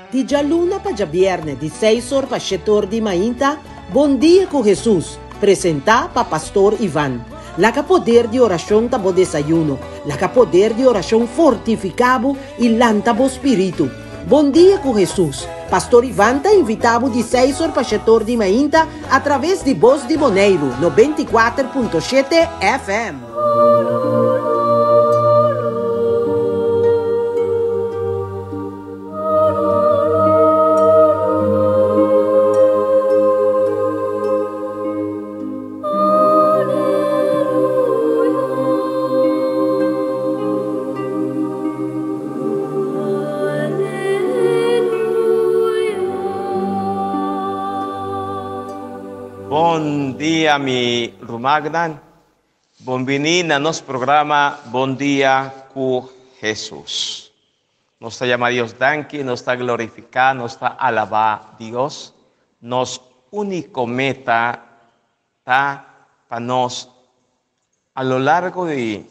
Di djaluna pa djabièrnè di seis or pa shete or di mainta, Bon Dia ku Hesus, presentá pa Pastor Ivan. Laga poder di orashon ta bo desayuno, laga poder di orashon fortifiká bo i lanta bo spiritu. Bon Dia ku Hesus, Pastor Ivan ta invitá bo di seis or pa shete or di mainta atraves di Bos di Boneiru 94.7 FM. Bon dia mi rumannan. Bon bini na nos programa Bon Dia ku Hesus. Nos ta yama Dios danki, nos ta glorifiká, nos ta alabá Dios. Nos úniko meta ta pa nos a lo largo di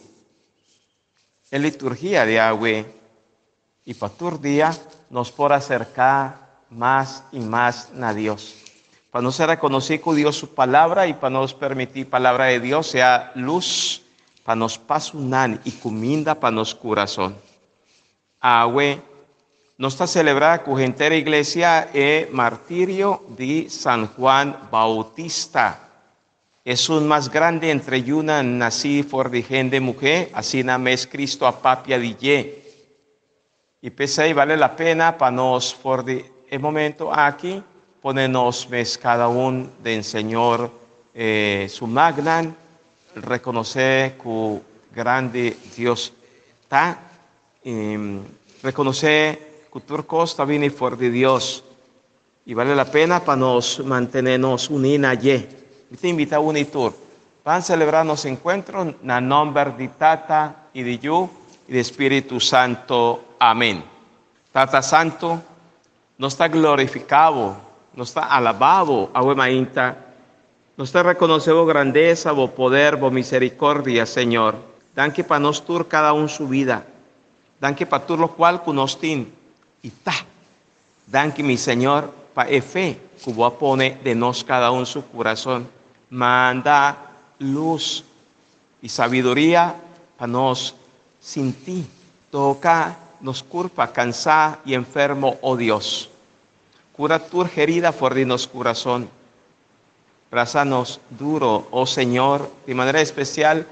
e liturgia di awe i pa tur dia nos por aserká mas i mas na Dios. Pa nos ser rekonosí ku Dios su palabra i pa nos permití palabra di Dios sea lus pa nos pasonan i kuminda pa nos kurason. Awe nos ta selebrá ku henter iglesia e martirio di San Juan Bautista, esun mas grandi entre yunan nasí for di hende muhé, asina mes Cristo a papia di dje. I p'esei bale la pena pa nos for di e momento aki pone nos mes kada un den Señor su magnan, rekonosé ku grandi Dios ta i rekonosé ku tur kos ta bini for di Dios i bale la pena pa nos mantené nos uní na dje. Mi ta invitá unu i tur, ban selebrá nos enkuentro na nòmber di Tata i di Yu i di Spiritu Santo. Amén. Tata Santu, nos ta glorifiká bo, nos ta alabá bo awe mainta. Nos ta rekonosé bo grandesa, bo poder, bo miserikòrdia, Señor. Danki pa nos tur kada un su bida. Danki pa tur lokual ku nos tin i ta. Danki mi Señor pa e fe ku bo a pone den nos kada un su kurason. Manda lus i sabiduria pa nos sinti. Toka nos kurpa kansá i enfermo, o Dios. Kura tur herida for di nos kurason. Brasa nos duro, o Señor, di manera espesial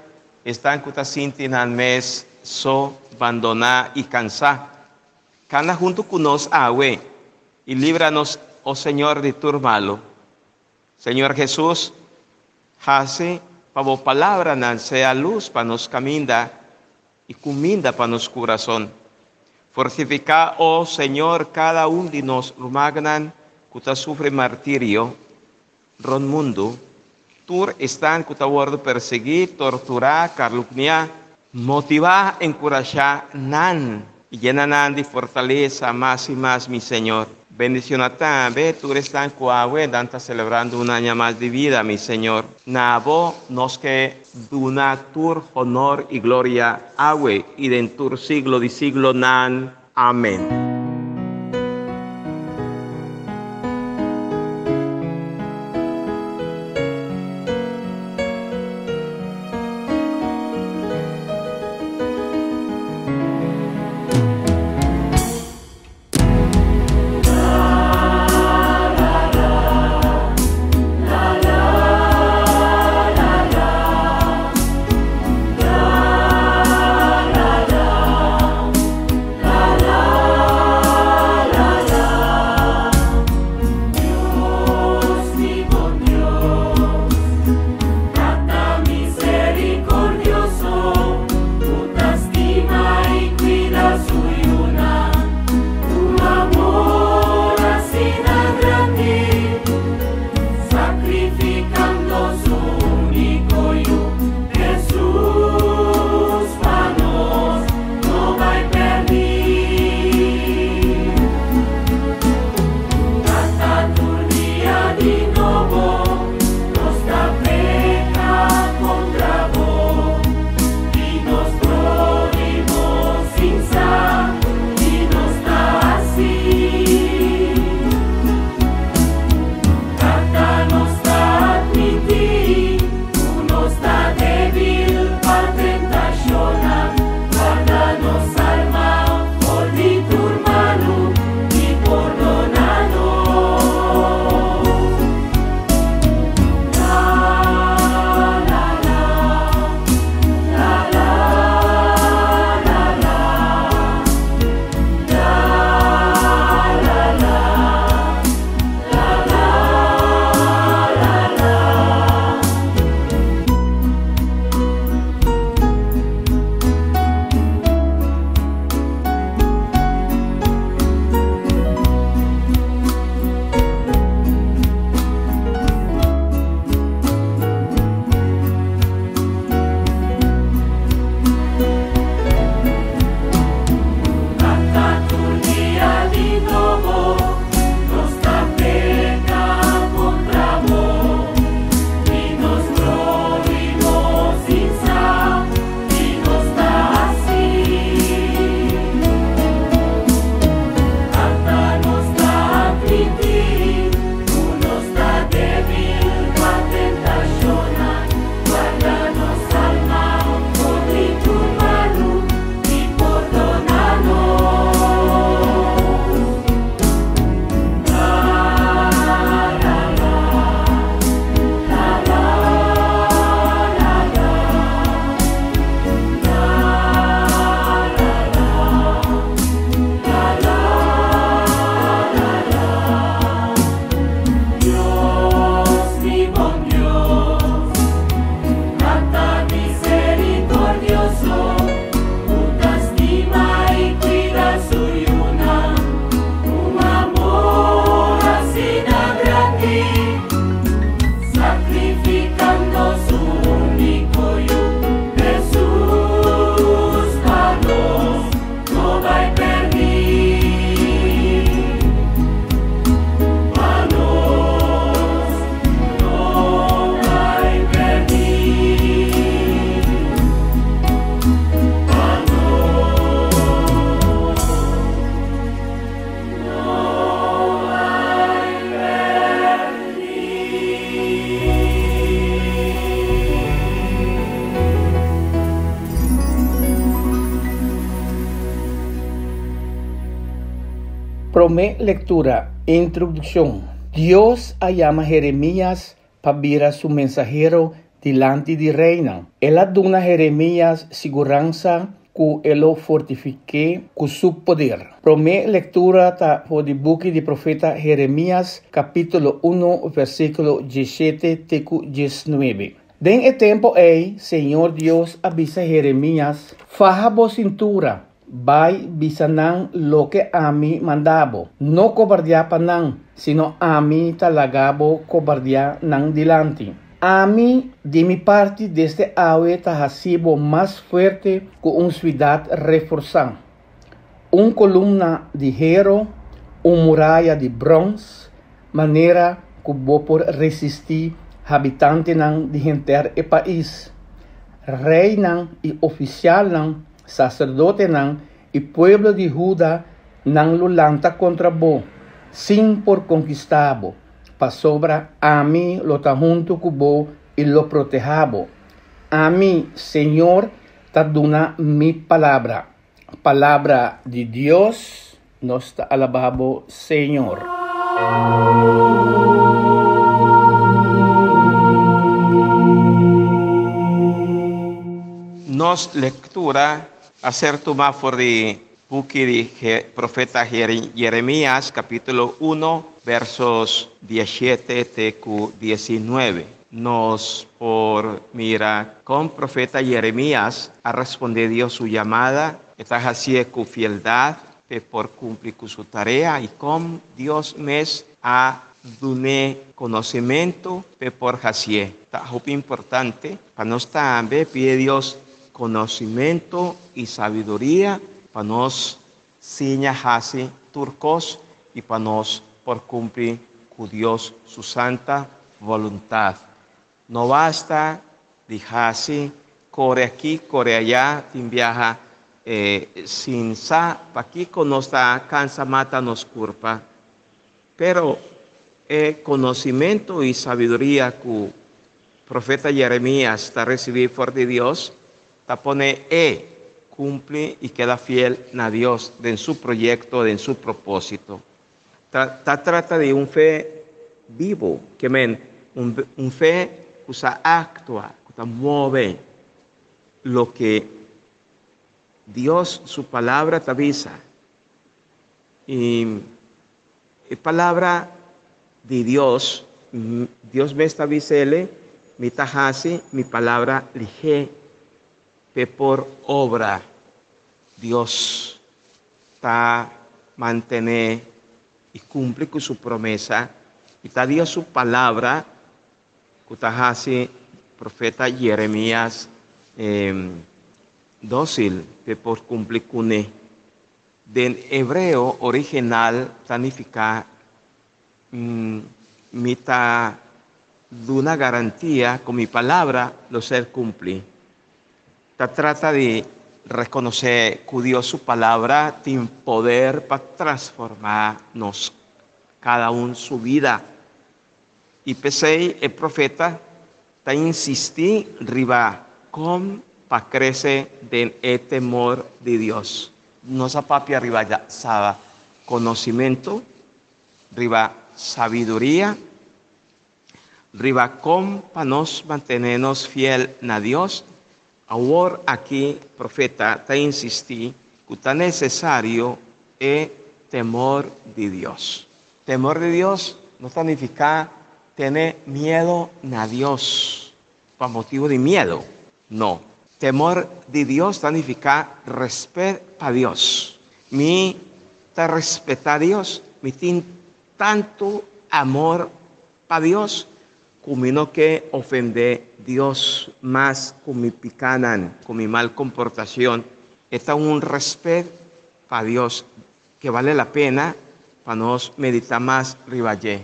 esnan ku ta sinti nan mes so, bandoná i kansá. Kana huntu ku nos awe i libra nos, o Señor, di tur malu. Señor Hesus, hasi pa bo palabranan sea lus pa nos kaminda i kuminda pa nos kurason. Fortifiká, o Señor, kada un di nos rumannan ku ta sufri martirio rònt mundu, tur esnan ku ta wòrdu persiguí, torturá, karlukniá. Motivá, enkurashá nan i yena nan di fortalesa mas i mas, mi Señor. Bendiciona tambe tur esnan cu awe nan ta celebrando un aña mas di vida, mi Señor. Na Bo nos ke duna tur honor i gloria awe i den tur siglo di siglonan. Amen. Promé lektura, Introdukshon. Dios a yama Jeremias pa bira su mensahero dilanti di reinan. El a duna Jeremias siguransa ku e lo fortifik'é ku su poder. Promé lektura ta for di buki di profeta Jeremias, kapítulo unu, versíkulo diesshete te ku diesnuebe. Den e tempu ei Señor Dios a bisa Jeremias, Faha bo sintura, bai bisa nan loke ami manda bo. No kobardiá pa nan, sino ami ta laga bo kobardiá nan dilanti. Ami, di mi parti, desde awe ta hasi bo mas fuerte ku un suidat reforsá, un kolumna di hero, un muraya di bròns, manera ku bo por resistí habitantenan di henter e pais, reinan i ofisialnan, saserdotenan i pueblo di Huda, nan lo lanta kontra bo, sin por konkistá bo, pasobra ami lo ta huntu ku bo i lo protehá bo. Ami, señor, ta duna mi palabra. Palabra di Dios, nos ta alabá bo, Señor. Nos lectura a ser tumá for di buki di profeta Jeremías, capítulo uno, versos diesshete te cu diesnuebe. Nos por mira con profeta Jeremías a responde Dios su llamada, e ta hacié cu fieldad p'e por cumpli cu su tarea y con Dios mes a dun'é conocimento p'e por hacié. Ta hopi importante pa nos tambe pide Dios conocimento y sabiduria pa nos siña haci tur cos y pa nos por cumpli cu Dios su santa voluntad. No basta di haci core aki, core aya, tin biaha sin sa pakico nos ta cansa mata nos curpa. Pero e conocimento y sabiduria cu profeta Jeremias ta recibi for di Dios ta pone e cumpli y keda fiel na Dios den su proyecto, den su proposito. Ta ta trata di un fe bibu, ke men un un fe ku sa aktua, ku ta move loke Dios su Palabra ta bisa. I e Palabra di Dios, Dios mes ta bisa el, Mi ta hasi mi Palabra lihé p'e por obra. Dios ta mantené i kumpli ku su promesa, i ta Dios su Palabra ku ta hasi profeta Jeremias dósil p'e por kumpli kuné. Den hebreo original ta nifiká Mi ta duna garantia ku mi palabra lo ser kumplí. Ta trata di rekonosé ku Dios su Palabra tin poder pa transformá nos kada un su bida. I p'esei e profeta ta insistí riba kon pa krese den e temor di Dios. Nos a papia riba sa konosimentu, riba sabiduria, Riba kon pa nos mantené nos fiel na Dios, awor aki profeta ta insistí ku ta nesesario e temor di Dios. Temor di Dios no ta nifiká tene miedu na Dios pa motibu di miedu. No. Temor di Dios ta nifiká rèspèt pa Dios. Mi ta respetá Dios, mi tin Tantu amor pa Dios ku mi no ke ofendé Dios mas ku mi pikánan, ku mi mal komportashon. E ta un rèspèt pa Dios ke bale la pena pa nos meditá mas riba dje.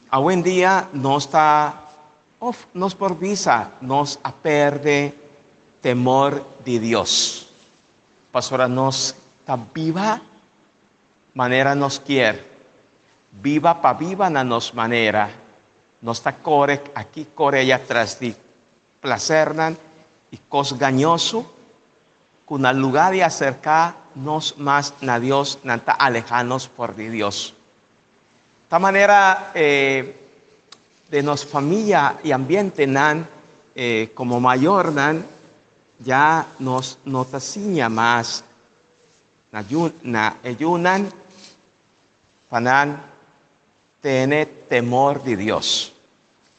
Awendia nos ta òf nos por bisa nos a pèrdè temor di Dios pasobra nos ta biba Manera nos kier. Biba pa biba na nos manera. Nos ta kore aki kore aya tras di plasernan i kos gañoso. ku na lugá di aserká nos mas na Dios, nan ta alehá nos for di Dios. Ta manera den nos famia i ambientenan, komo mayornan, ya nos no ta siña mas na yu na e yunan pa nan tene temor di Dios,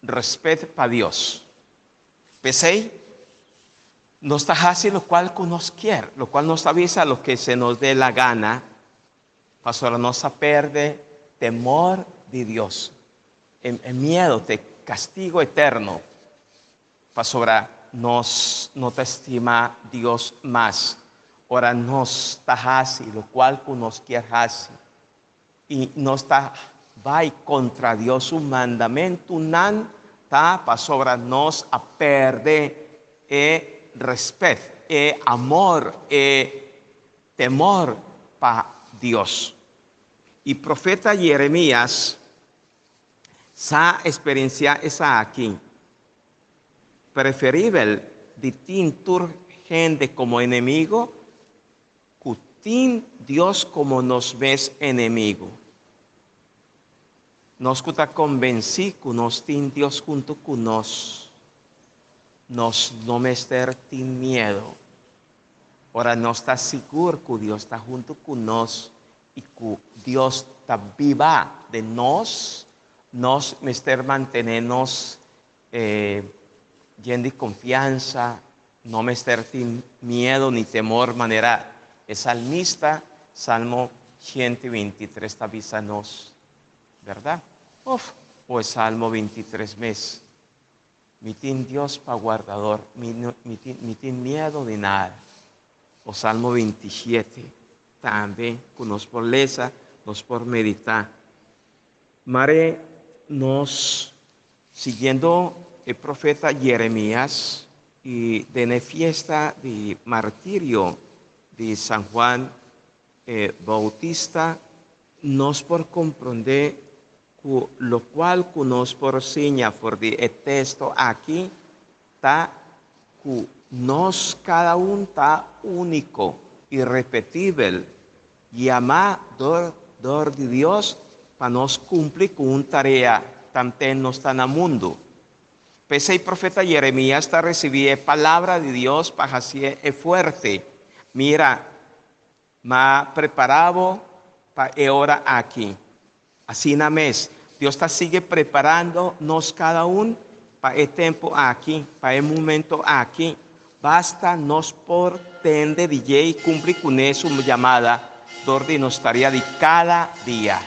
respet pa Dios. P'esei, nos ta hasi lokual ku nos kier, lokual nos ta bisa loke se nos dé la gana, pasobra nos a perde temor di Dios, e miedo te kastigo eterno, pasobra nos no ta stima Dios mas. Ora nos ta hasi lokual ku nos kier hasi i nos ta bai kontra Dios su mandamentunan, ta pasobra nos a perde e respet, e amor, e temor pa Dios. I profeta Yeremías sa eksperensiá esaki. Preferibel di tin tur hende komo enemigo ku tin Dios komo nos mes enemigo. Nos ku ta konbensí ku nos tin Dios huntu ku nos, nos no mester tin miedu. Ora nos ta sigur ku Dios ta huntu ku nos i ku Dios ta biba den nos, nos mester mantené nos yen di konfiansa, no mester tin miedu ni temor manera e salmista, Salmo 123 ta bisa nos, bèrdat? Òf o e Salmo 23 mes. Mi tin Dios pa wardador, mi no mi tin mi tin miedu di nada. O Salmo 27 tambe ku nos por lesa, nos por meditá. Mare nos siguiendo e profeta Yeremías i den e fiesta di martirio di San Juan e Bautista, nos por komprondé ku lokual ku nos por siña for di e teksto aki ta ku nos kada un ta úniko, irrepetibel, yamá dor dor di Dios pa nos kumpli ku un tarea tanten nos ta na mundu. P'esei profeta Yeremías ta risibí e palabra di Dios pa hasié e fuerte, Mira, M'a prepará bo pa e ora aki. Asina mes, Dios ta sigui preparando nos kada un pa e tempu aki, pa e momento aki. Basta nos por tende di dje i kumpli kuné su yamada dor di nos tarea di kada dia.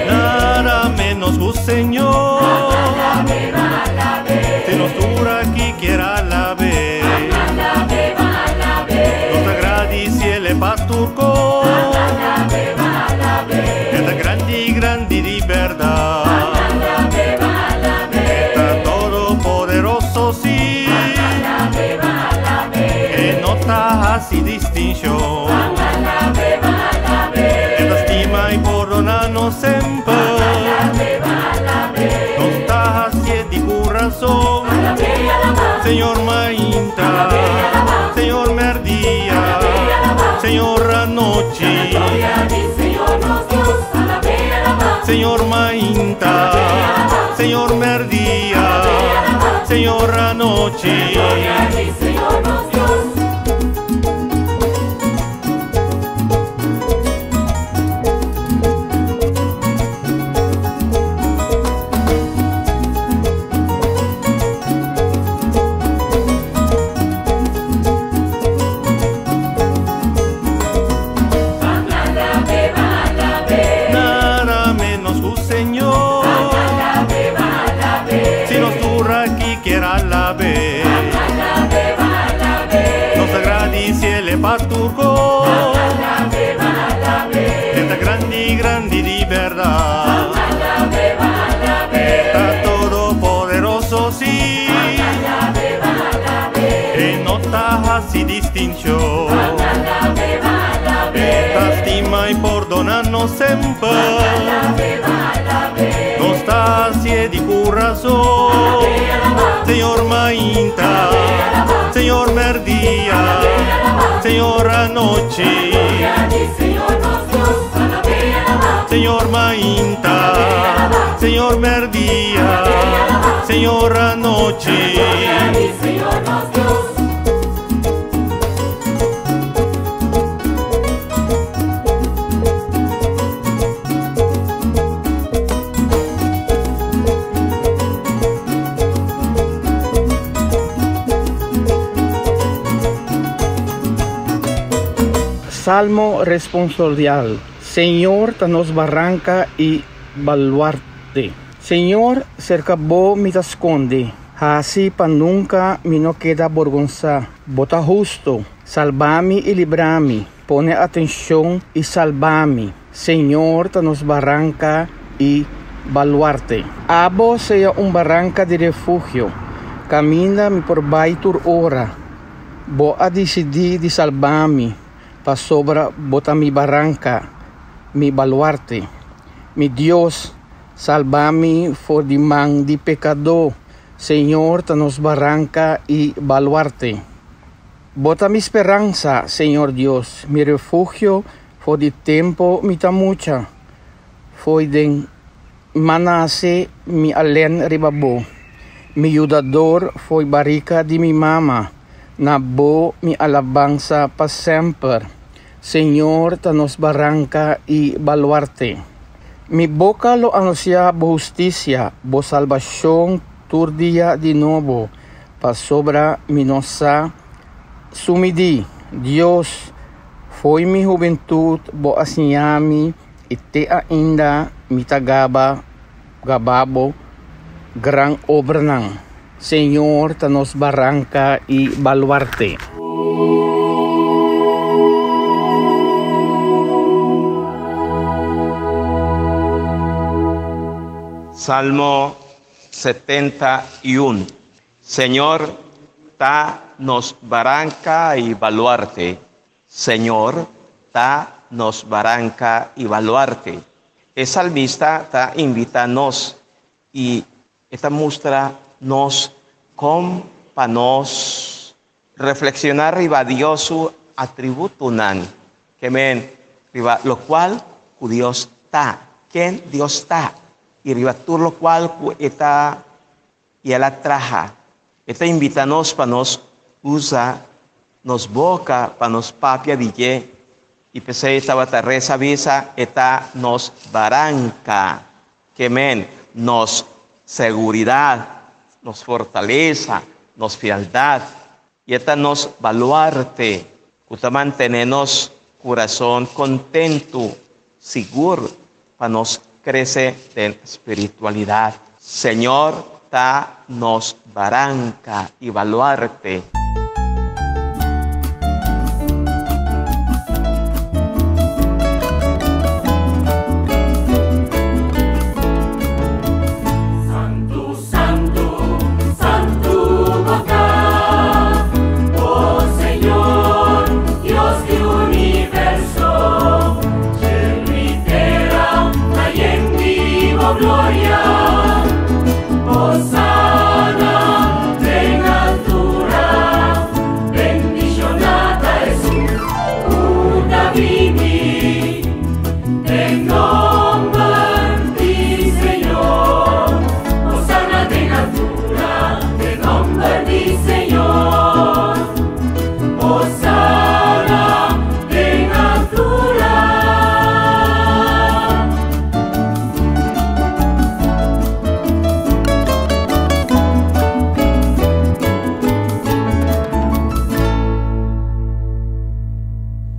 Nada menos ku Señor. Si nos tur aki kier alab'é. Nos ta gradisiel pa tur kos. E ta grandi, grandi di bèrdat. E ta todopoderoso, sí. E no ta hasi distinshon. E ta stima i pordoná nos semper. Nos ta hasié di kurason. Señor mainta, Señor mèrdia, Señor anochi. Señor mainta, Señor mèrdia, Señor anochi. Nada menos ku Señor. Si nos tur aki kier alab'é. Semper. Nos ta hasié di kurason. Señor mainta, Señor merdia, Señor anochi. Señor mainta, Señor merdia, Señor anochi. Salmo responsorial. Señor ta nos baranka i baluarte. Señor, serka bo mi ta skonde. Hasi pa nunka mi no keda borgonsá. Bo ta hustu. Salba mi i libra mi. Pone atenshon i salba mi. Señor ta nos baranka i baluarte. Abo sea un baranka di refugio, kaminda mi por bai tur ora. Bo a disidí di salba mi, pasobra bo ta mi baranka, mi baluarte. Mi Dios, salba mi for di man di pekadó. Señor ta nos baranka i baluarte. Bo ta mi speransa, Señor Dios, mi refugio for di tempu mi ta mucha. Fo'i den m'a nase mi a len riba bo, mi yudador fo'i barika di mi mama, na bo mi alabansa pa semper. Señor ta nos baranka i baluarte. Mi boka lo anunsiá bo hustisia, bo salbashon tur dia di nobo, Pasobra mi no sa su midí. Dios, fo'i mi hubentut bo a siña mi i te ainda mi ta gaba gaba bo gran obranan. Señor ta nos baranka i baluarte. Salmo 71. Señor ta nos baranka i baluarte. Señor ta nos baranka i baluarte. E salmista ta invitá nos i e ta mustra nos kon pa nos reflekshoná riba Dios su atributonan, ke men riba lokual ku Dios ta, ken Dios ta i riba tur lokual ku e ta i el a traha. E ta invitá nos pa nos usa nos boka pa nos papia di dje, i p'esei tabata resa bisa e ta nos baranka, ke men nos seguridat, nos fortalesa, nos fieldat, i e ta nos baluarte ku ta mantené nos kurason kontentu, sigur pa nos krese den spiritualidat. Señor ta nos baranka i baluarte.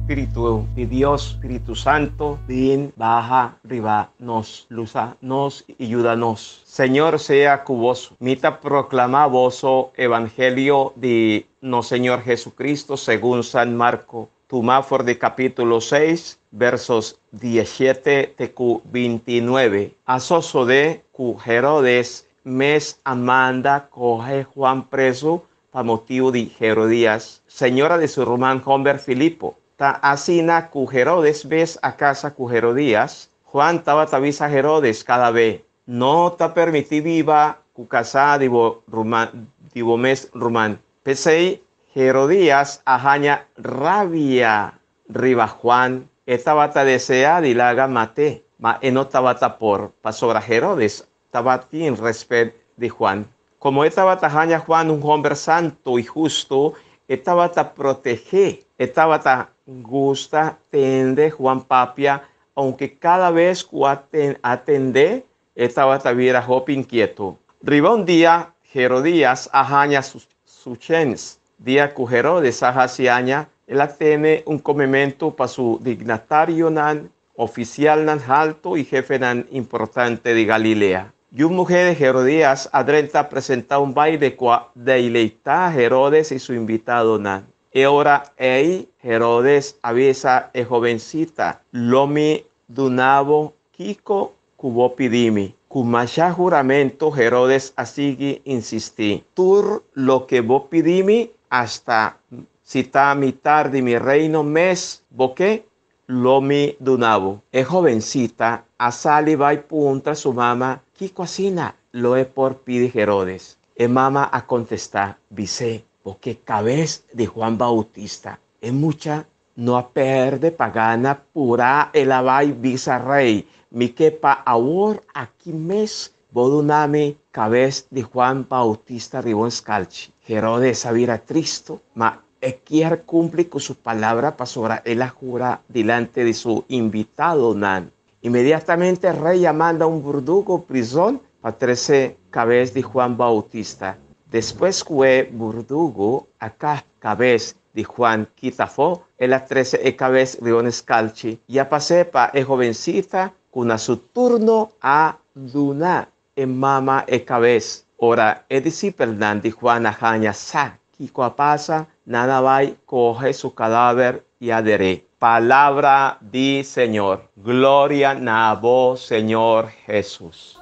Spiritu di Dios, Spiritu Santo, bin baha riba nos, lusa nos i yuda nos. Señor sea ku boso. Mi ta proklamá boso Evangelio di nos Señor Jesucristo segun San Marko, tumá for di kapítulo seis, versos dieshete te ku bintinuebe. A sosodé ku Herodes mes a manda kohe Juan prezu pa motibu di Herodías, señora di su ruman hòmber Filipo. Ta asina ku Herodes bes a kasa ku Herodías. Juan tabata bisa Herodes kada be, No ta permití biba ku kasá di bo ruman, di bo mes ruman. P'esei Herodías a haña rabia riba Juan, e tabata deseá di laga mat'é, ma e no tabata por, pasobra Herodes tabatin rèspèt di Juan. Komo e tabata haña Juan un hòmber santu i hustu, e tabata proteg'é. E tabata gusta tende Juan papia, ounke kada bes ku a tend'é, e tabata bira hopi inkietu. Riba un dia, Herodías a haña su chèns. Dia ku Herodes a hasi aña, el a tene un komementu pa su dignatarionan, ofisialnan haltu i hefenan importante di Galilea. Yu muhé di Herodías a drenta presentá un baile ku a deileitá Herodes i su invitadonan. E ora ei Herodes a bisa e hobensita, Lo mi duna bo kiko ku bo pidi mi. Ku masha huramentu Herodes a sigui insistí, Tur loke bo pidi mi, asta si ta mitar di mi reino mes bo ke, lo mi duna bo. E hobensita a sali bai puntra su mama kiko asina lo e por pidi Herodes. E mama a kontestá, Bis'é, bo ke kabes di Juan Bautista. E mucha no a pèrdè pa gana purá el a bai bisa rei, Mi ke pa awor aki mes bo duna mi kabes di Juan Bautista riba un skalchi. Herodes a bira tristu, ma e kier kumpli ku su palabra pasobra el a hura dilanti di su invitadonan. Inmediatamente rei a manda un burdugo prizon pa trese kabes di Juan Bautista. Despues ku e burdugo a kap kabes di Juan kita afó, el a trese e kabes riba un skalchi i a pas'é pa e hobensita ku na su turno a duna e mama e kabes. Ora e disipelnan di Juan a haña sa kiko a pasa, nan a bai kohe su kadaver i a der'é. Palabra di Señor. Gloria na bo, Señor Hesus.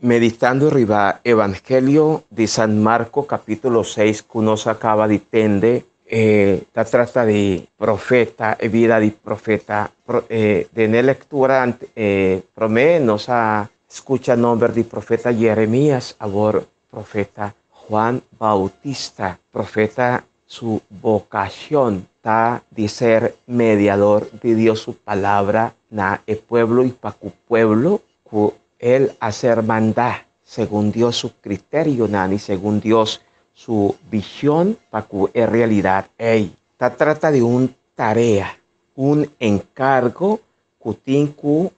Meditando riba Evangelio di San Marco capítulo 6 ku nos a kaba di tende, e ta trata di profeta, e bida di profeta. Den e lectura promé nos a scucha nomber di profeta Jeremías, awor profeta Juan Bautista. Profeta su vocacion ta di ser mediador di Dios su palabra na e pueblo y pa cu pueblo cu el a ser mandá segun Dios su criterionan y segun Dios su vision pa cu e realidad ey. Ta trata di un tarea, un encargo cu tin cu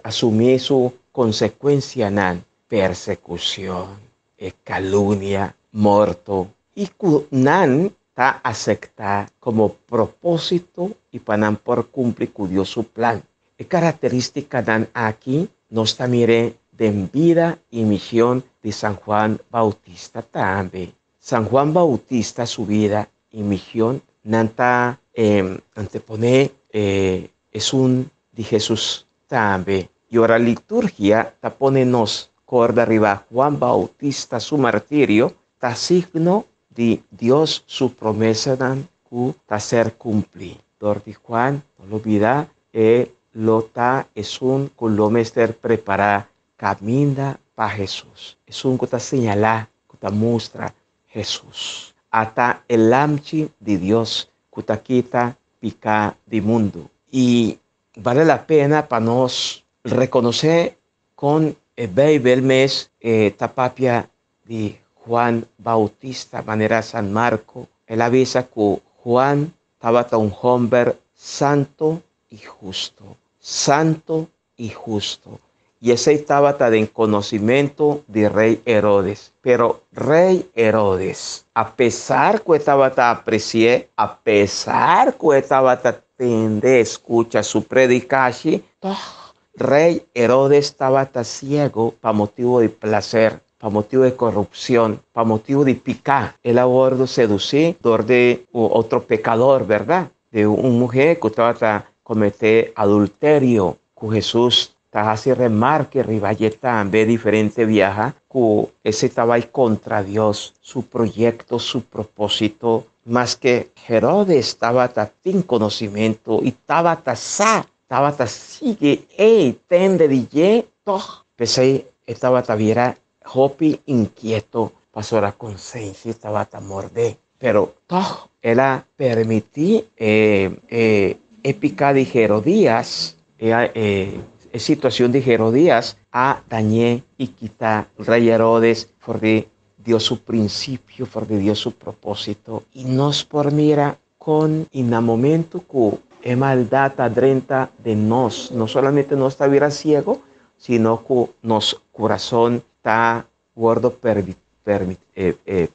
asumi su consecuencianan, persecucion, e calumnia, morto, y cu nan ta acepta como proposito y pa nan por cumpli cu Dios su plan. E caracteristicanan aki nos ta mire den bida y mision di San Juan Bautista tambe. San Juan Bautista su bida y mision nan ta antepone esun di Jesus tambe. Y ora liturgia ta pone nos corda riba Juan Bautista su martirio, ta signo di Dios su promesanan cu ta ser cumpli. Dor di Juan, no lo bida, e lo ta esun cu lo mester prepara caminda pa Jesus. Esun cu ta señala, cu ta mustra Jesus. Ata e Lamchi di Dios cu ta kita pica di mundo. Y bale la pena pa nos reconoce con e Bijbel mes ta papia di Juan Bautista, manera San Marco. El a bisa cu Juan tabata un homber santo y husto. Santo y husto. Y esey tabata den conocimento di rey Herodes. Pero rey Herodes, a pesar cu e tabata apreci'é, a pesar cu e tabata tende scucha su predicashi, tog rey Herodes tabata ciego pa motibo di placer, pa motibo di corupcion, pa motibo di pica. El a wordo seduci dor di un otro pecador, berdad? Di un muher cu tabata comete adulterio cu Jesus. Ta hasi remarke riba dje tambe diferente biaha ku esei ta bai kontra Dios su proyekto, su propósito. Maske Herodes tabata tin konosimentu i tabata sa, tabata sigui ei tende di dje, tòg p'esei e tabata bira hopi inkieto pasobra konsenshi tabata mord'é. Pero tòg el a permití e e e piká di Herodías, e e situashon di Herodías a dañ'é i kita rei Herodes for di Dios su prinsipio, for di Dios su propósito. I nos por mira kon i na momentu ku e maldat ta drenta den nos, no solamente nos ta bira siego, sino ku nos kurason ta wòrdu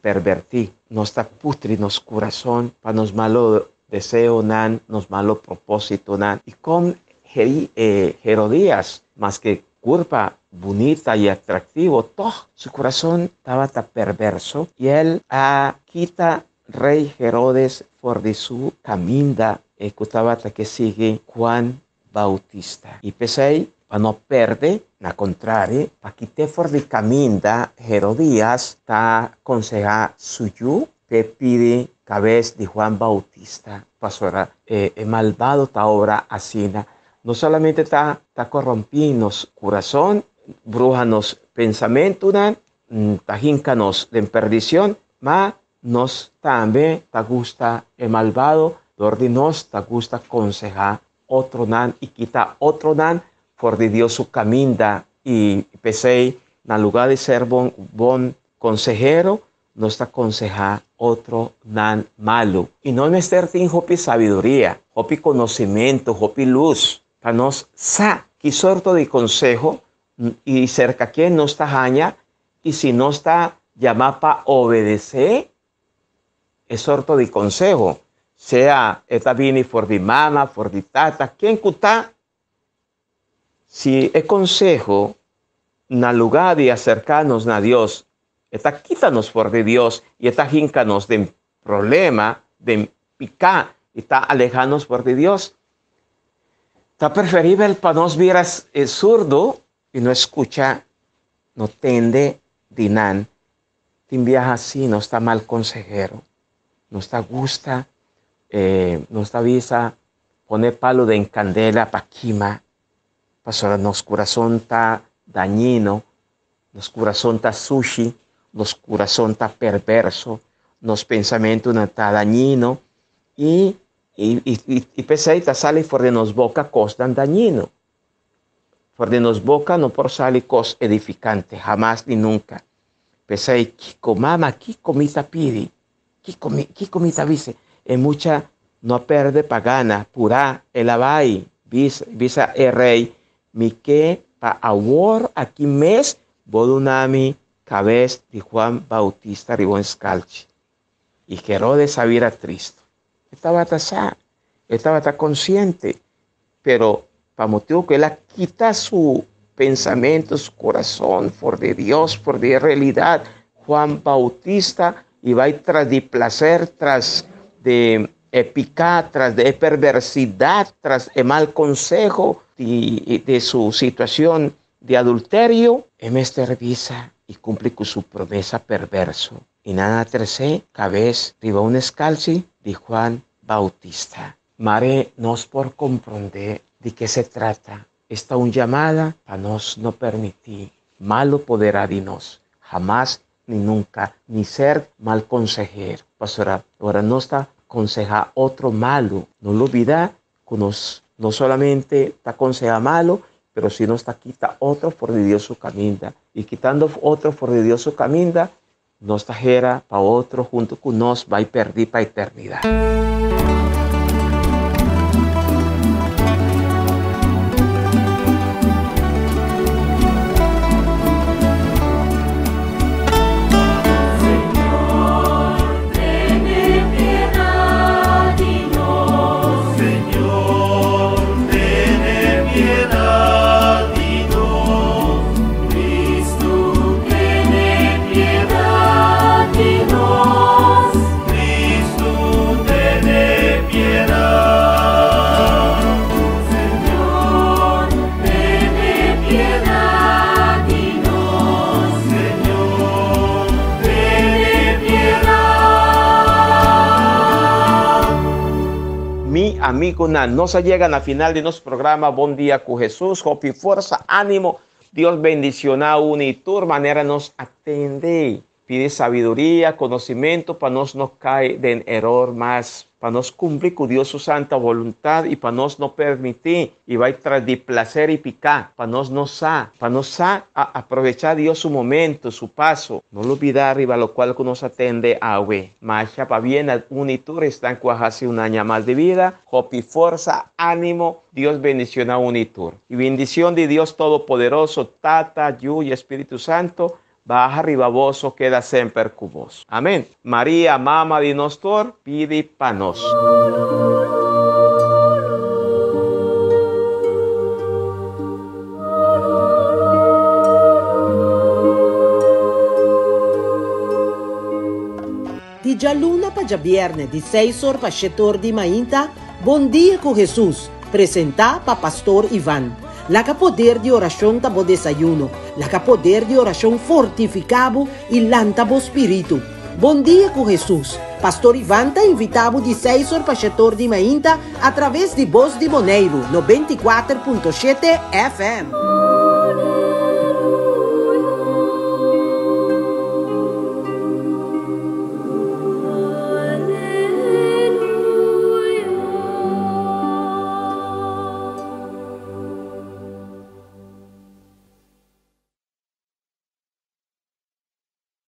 pervertí. Nos ta putri nos kurason pa nos malo deseonan, nos malo propósitonan. I kon Herodías, maske kurpa bunita i atraktivo, tòg su kurason tabata perverso i el a kita rei Herodes for di su kaminda ku tabata ke sigui Juan Bautista. I p'esei, pa no perde, na kontrario, pa kit'é for di kaminda, Herodías ta konsehá su yu p'e pidi kabes di Juan Bautista. Pasobra e malbado ta obra asina, no solamente ta ta korompí nos kurason, bruha nos pensamentunan, ta hinka nos den perdishon, ma nos tambe ta gusta e malbado, dor di nos ta gusta konsehá otronan i kita otronan for di Dios su kaminda i p'esei na lugá di ser bon bon konsehero nos ta konsehá otronan malu. I no mester tin hopi sabiduria, hopi konosimentu, hopi lus pa nos sa ki sorto di konseho i serka ken nos ta haña i si nos ta yamá pa obedesé e sorto di konseho, sea e ta bini for di mama, for di tata, ken ku ta, si e konseho na lugá di aserká nos na Dios, e ta kita nos for di Dios i e ta hinka nos den problema, den piká i ta alehá nos for di Dios, ta preferibel pa nos bira surdu i no skucha, no tende di nan. Tin biaha si nos ta mal konsehero, nos ta gusta, nos ta bisa pone palu den kandela pa kima, pasobra nos kurason ta dañino, nos kurason ta sushi, nos kurason ta perverso, nos pensamentunan ta dañino i i p'esei ta sali for di nos boka kosnan dañino. For di nos boka no por sali kos edifikante, hamas ni nunka. P'esei, kiko, mama, kiko mi ta pidi? Kiko mi, kiko mi ta bisa? E mucha no a perde pa gana, purá el a bai bisa, bisa e rei, Mi ke pa awor aki mes bo duna mi kabes di Juan Bautista riba un skalchi. I Herodes a bira tristu. E tabata sa, e tabata konsiente, pero pa motibu ku el a kita su pensamentu, su kurason for di Dios, for di e realidat, Juan Bautista i bai tras di plaser, tras di e piká, tras di e perversidat, tras e mal konseho di su situashon di adulterio, e mester bisa i kumpli ku su promesa perverso. I nan a tres'é kabes riba un eskalchi di Juan Bautista. Mare nos por komprondé di ke se trata. Esta un yamada pa nos no permití malu poderá di nos, hamas ni nunka, ni ser mal konsehero. Pasobra ora nos ta konsehá otro malu, no lubidá ku nos no solamente ta konsehá malu, pero si nos ta kita otro for di Dios su kaminda. I kitando otro for di Dios su kaminda, nos ta hera pa otro huntu ku nos bai pèrdí pa eternidat. Mi amigunan, nos a yega na final di nos programa Bon Dia ku Hesus. Hopi forsa, ánimo. Dios bendishoná unu i tur manera nos atendé. Pidi sabiduria, conocimento pa nos no cay den eror mas, pa nos cumpli cu Dios su santa voluntad y pa nos no permiti y bay tras di placer y pica, pa nos no sa, pa nos sa a aprovecha Dios su momento, su paso. No lubida riba locual cu nos a tende awe. Masha pabien na un y tur esnan cu a haci un aña mas di vida, hopi forsa, animo, Dios bendiciona un y tur. Y bendicion di Dios Todopoderoso, Tata, Yu y Espiritu Santo, Baha riba boso keda semper ku bos. Amen. Maria, Mama di nos tur, pidi pa nos. Di djaluna pa djabièrnè di seis or pa shete or di mainta, Bon Dia ku Hesus, presentá pa Pastor Ivan. Laga poder di orashon ta bo desayuno. Laga poder di orashon fortifiká bo i lanta bo spiritu. Bon Dia ku Hesus! Pastor Ivan ta invitá bo di seis or pa shete or di mainta atraves di Bos di Boneiru, 94.7 FM.